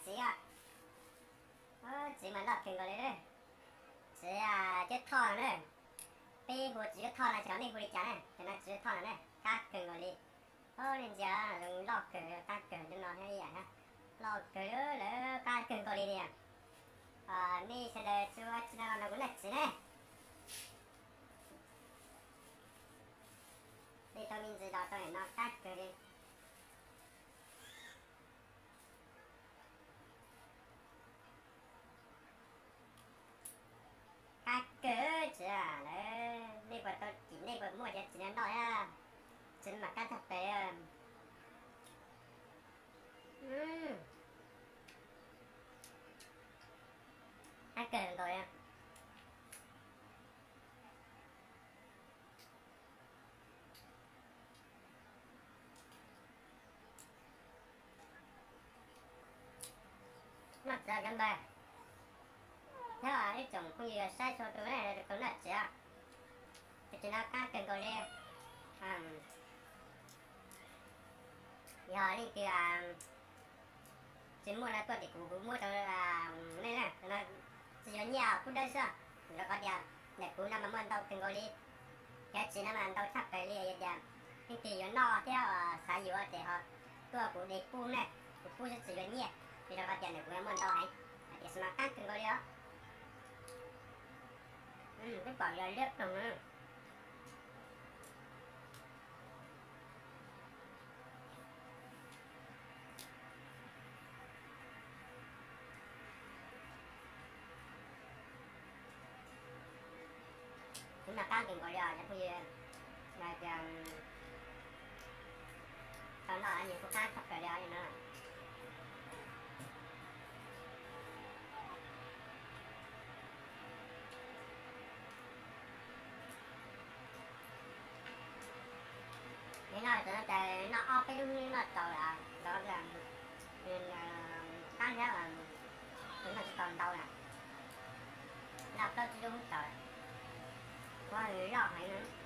Txiv, txiv mas loj kawg nkaus li. Txiv Cuab Thoj no na. Peb hu Txiv Cuab Thoj no, tsis paub nej hu li cas na, ces no Txiv Cuab Thoj no na, qab kawg nkaus li. Nej ntsia, loj kawg, qab kawg li no thiab ib yam na. Loj kawg lawm, qab kawg nkaus li ne. Nej sawv daws tsis ua tsis no los nrog kuv noj txiv ne. Nej tau me ntsis los tau nim no qab kawg li. Qab kawg txiv lawm, nej puas tau tim, nej puas muaj cov txiv no noj thiab? Txiv no mas qab tshaj plaws. Qab kawg nkaus li. Noj txiv cov npawg, thiab ib tsoom phooj ywg saib txhua tus, tus noj txiv, tus txiv no qab kawg nkaus li. Yog leej twg tsis muaj no tuaj tim kuv, kuv muab rau nej na. Txiv yuav nyiaj kub dawb xwb, rau qhov tias ntawm kuv no mas muaj ntau kawg nkaus li. Cov txiv no mas ntau tshaj plaws li, yog tias leej twg yuav noj thiab xav yuav ces ho tuaj kuv de pub na, kuv pub xwb tsis yuav nyiaj, vim rau qhov tias ntawm kuv muaj ntau heev, hais tias xav mas qab kawg nkaus li os. Peb pom yog liab ploog na. Kuv noj qab kawg nkaus li os cov phooj ywg, tau noj nyias kuj qab tshaj plaws li os no. Yog noj cov no ces noj ob peb lub hnub noj tau lawm, qab thiab, noj tsis tau ntau na, noj plaub tsib lub hnub tau, loj heev.